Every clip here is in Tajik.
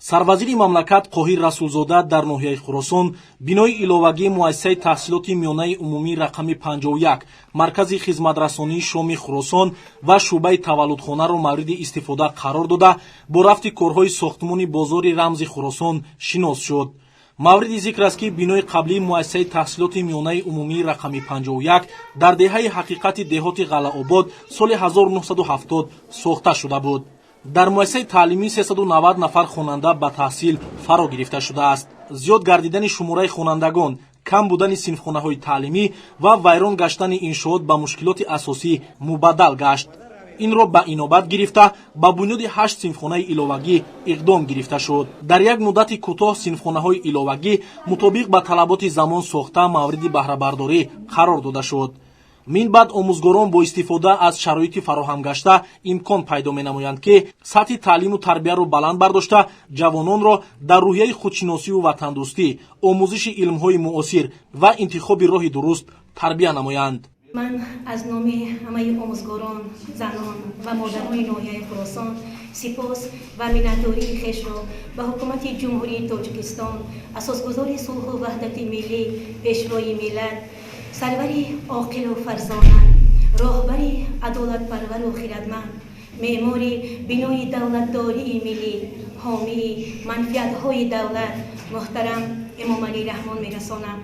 Сарвазири мамлакат Қоҳир Расулзода дар ноҳияи Хуросон бинои иловагии муассисаи таҳсилоти миёнаи умумӣ рақами 51, маркази хизматрасонии шоми Хуросон ва шӯъбаи таваллудхонаро мавриди истифода қарор дода, бо рафти корҳои сохтмони бозори рамзи Хуросон шинос шуд. Мавриди зикр аст, ки бинои қаблии муассисаи таҳсилоти миёнаи умумии рақами 51 дар деҳаи Ҳақиқати деҳоти Ғаллаобод соли 1970 сохта шуда буд. Дар муассисаи таълимӣ 390 нафар хонанда ба таҳсил фаро гирифта шудааст. Зиёд гардидани шумораи хонандагон, кам будани синфхонаҳои таълимӣ ва вайрон гаштани иншоот ба мушкилоти асосӣ мубаддал гашт. Инро ба инобат гирифта, ба бунёди ҳашт синфхонаи иловагӣ иқдом гирифта шуд. Дар як муддати кӯтоҳ синфхонаҳои иловагӣ мутобиқ ба талаботи замон сохта, мавриди баҳрабардорӣ қарор дода шуд. Мин баъд омӯзгорон бо истифода аз шароити фароҳамгашта имкон пайдо менамоянд, ки сатҳи таълиму тарбияро баланд бардошта, ҷавононро дар рӯҳияи худшиносиву ватандӯстӣ, омӯзиши илмҳои муосир ва интихоби роҳи дуруст тарбия намоянд. Ман аз номи ҳамаи омӯзгорон, занон ва модарони ноҳияи Хуросон сипос ва миннатдории хешро ба Ҳукумати Ҷумҳурии Тоҷикистон, асосгузори сулҳу ваҳдати миллӣ, Пешвои миллат, сарвари оқилу фарзона, роҳбари адолатпарвару хирадманд, меъмори бинои давлатдории миллӣ, ҳомии манфиатҳои давлат муҳтарам Эмомалӣ Раҳмон мерасонам.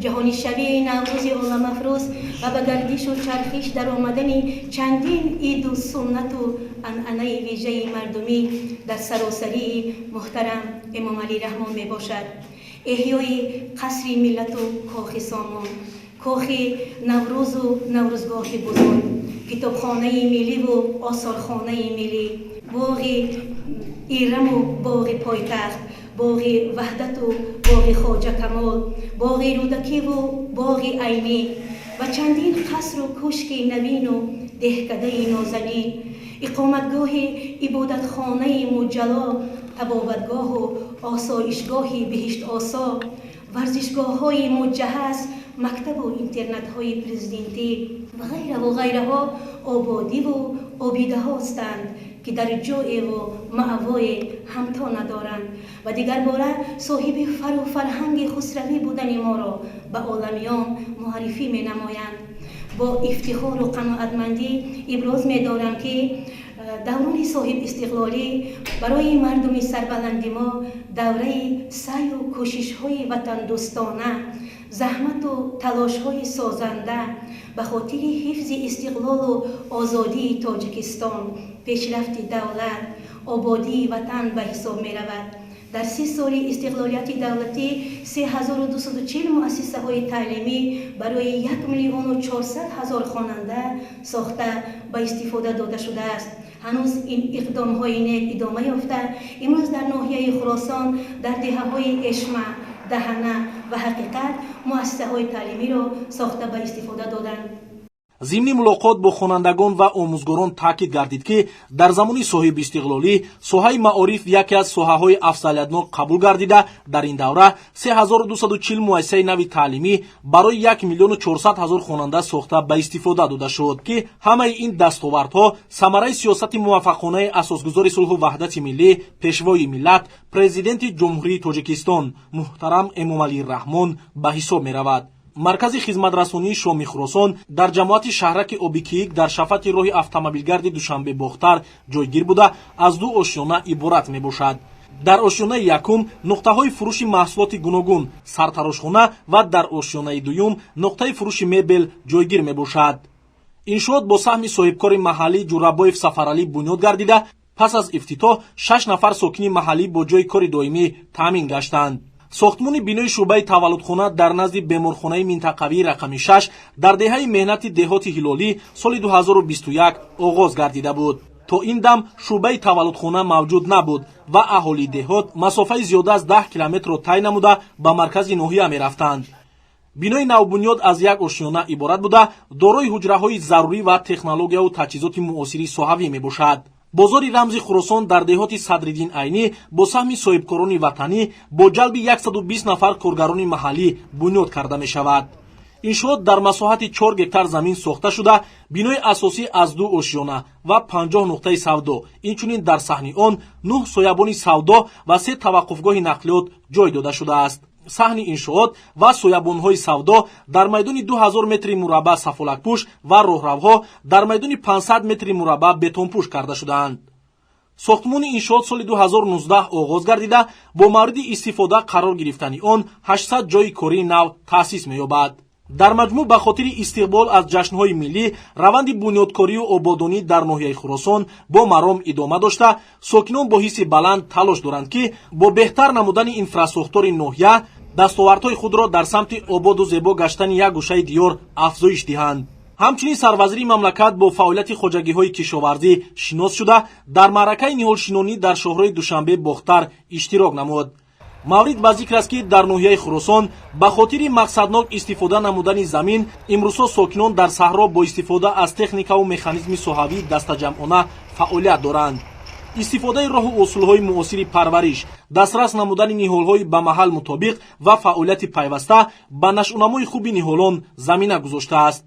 Ҷаҳонишавии Наврӯзи оламафрӯз ва ба гардишу чархиш даромадани чандин иду суннату анъанаи вижаи мардумӣ дар саросарии муҳтарам Эмомалӣ Раҳмон мебошад. Эҳёи Қасри миллату Кохи Сомон, Кохи Наврӯзу Наврӯзгоҳи бузург, Китобхонаи милливу Осорхонаи миллӣ, боғи Ираму боғи пойтахт, боғи Ваҳдату боғи Хоҷа Камол, боғи Рӯдакиву боғи Айнӣ ва чандин қасру кӯшки навину деҳкадаи нозанин, иқоматгоҳи ибодатхонаи муҷалло, табобатгоҳу осоишгоҳи биҳиштосо, варзишгоҳҳои муҷаҳҳаз, мактабу интернатҳои президентӣ ва ғайраву ғайраҳо ободиву обидаҳостанд, ки дар ҷоеву маъвое ҳамто надоранд ва дигарбора соҳиби фару фарҳанги хусравӣ будани моро ба оламиён муаррифӣ менамоянд. Бо ифтихору қаноатмандӣ иброз медорам, ки даврони соҳибистиқлолӣ барои мардуми сарбаланди мо давраи саъю кӯшишҳои ватандӯстона, заҳмату талошҳои созанда ба хотири ҳифзи истиқлолу озодии Тоҷикистон, пешрафти давлат, ободии ватан ба ҳисоб меравад. Дар 30 соли истиқлолияти давлатӣ 3240 муассисаҳои таълимӣ барои 1 400 000 хонанда сохта, ба истифода дода шудааст. Ҳанӯз ин иқдомҳои нек идома ёфта, имрӯз дар ноҳияи Хуросон дар деҳаҳои Эшма, Даҳана ва Ҳақиқат муассисаҳои таълимиро сохта, ба истифода доданд. Зимни мулоқот бо хонандагон ва омӯзгорон таъкид гардид, ки дар замони соҳибистиқлолӣ соҳаи маориф яке аз соҳаҳои афзалиятнок қабул гардида, дар ин давра 3240 муассисаи нави таълимӣ барои 1 400 000 хонанда сохта, ба истифода дода шуд, ки ҳамаи ин дастовардҳо самараи сиёсати муваффақонаи асосгузори сулҳу ваҳдати миллӣ, Пешвои миллат, Президенти Ҷумҳурии Тоҷикистон муҳтарам Эмомалӣ Раҳмон ба ҳисоб меравад. Маркази хизматрасонии шоми Хуросон дар ҷамоати шаҳраки Обикиик дар шафати роҳи автомобилгарди Душанбе Бохтар ҷойгир буда, аз ду ошёна иборат мебошад. Дар ошёнаи якум нуқтаҳои фурӯши маҳсулоти гуногун, сартарошхона ва дар ошёнаи дуюм нуқтаи фурӯши мебел ҷойгир мебошад. Иншоот бо саҳми соҳибкори маҳаллӣ Ҷурабоев Сафаралӣ бунёд гардида, пас аз ифтитоҳ шаш нафар сокини маҳаллӣ бо ҷойи кори доимӣ таъмин гаштанд. Сохтмони бинои шӯъбаи таваллудхона дар назди беморхонаи минтақавии рақами 6 дар деҳаи Меҳнати деҳоти Ҳилолӣ соли 2021 оғоз гардида буд. То ин дам шӯъбаи таваллудхона мавҷуд набуд ва аҳолии деҳот масофаи зиёда аз 10 километрро тай намуда, ба маркази ноҳия мерафтанд. Бинои навбунёд аз як ошёна иборат буда, дорои ҳуҷраҳои зарурӣ ва технологияву таҷҳизоти муосири соҳавӣ мебошад. Бозори рамзи Хуросон дар деҳоти Садриддин Айнӣ бо саҳми соҳибкорони ватанӣ бо ҷалби 120 нафар коргарони маҳаллӣ бунёд карда мешавад. Иншоот дар масоҳати 4 гектар замин сохта шуда, бинои асосӣ аз ду ошёна ва 50 нуқтаи савдо, инчунин дар саҳни он нӯҳ соябони савдо ва се таваққуфгоҳи нақлиёт ҷой дода шудааст. Саҳни иншоот ва соябонҳои савдо дар майдони 2000 метри мураббаъ сафолакпӯш ва роҳравҳо дар майдони 500 метри мураббаъ бетонпӯш карда шудаанд. Сохтмони иншоот соли 2019 оғоз гардида, бо мавриди истифода қарор гирифтани он 800 ҷойи кории нав таъсис меёбад. Дар маҷмӯъ, ба хотири истиқбол аз ҷашнҳои миллӣ раванди бунёдкорию ободонӣ дар ноҳияи Хуросон бо маром идома дошта, сокинон бо ҳисси баланд талош доранд, ки бо беҳтар намудани инфрасохтори ноҳия дастовардҳои худро дар самти ободу зебо гаштани як гӯшаи диёр афзоиш диҳанд. Ҳамчунин сарвазири мамлакат бо фаъолияти хоҷагиҳои кишоварзӣ шинос шуда, дар маъракаи ниҳолшинонӣ дар шоҳрои Душанбе Бохтар иштирок намуд. Маврид ба зикр аст, ки дар ноҳияи Хуросон ба хотири мақсаднок истифода намудани замин имрӯзҳо сокинон дар саҳро бо истифода аз техникаву механизми соҳавӣ дастаҷамъона фаъолият доранд. Истифодаи роҳу усулҳои муосири парвариш, дастрас намудани ниҳолҳои ба маҳал мутобиқ ва фаъолияти пайваста ба нашъунамои хуби ниҳолон замина гузоштааст.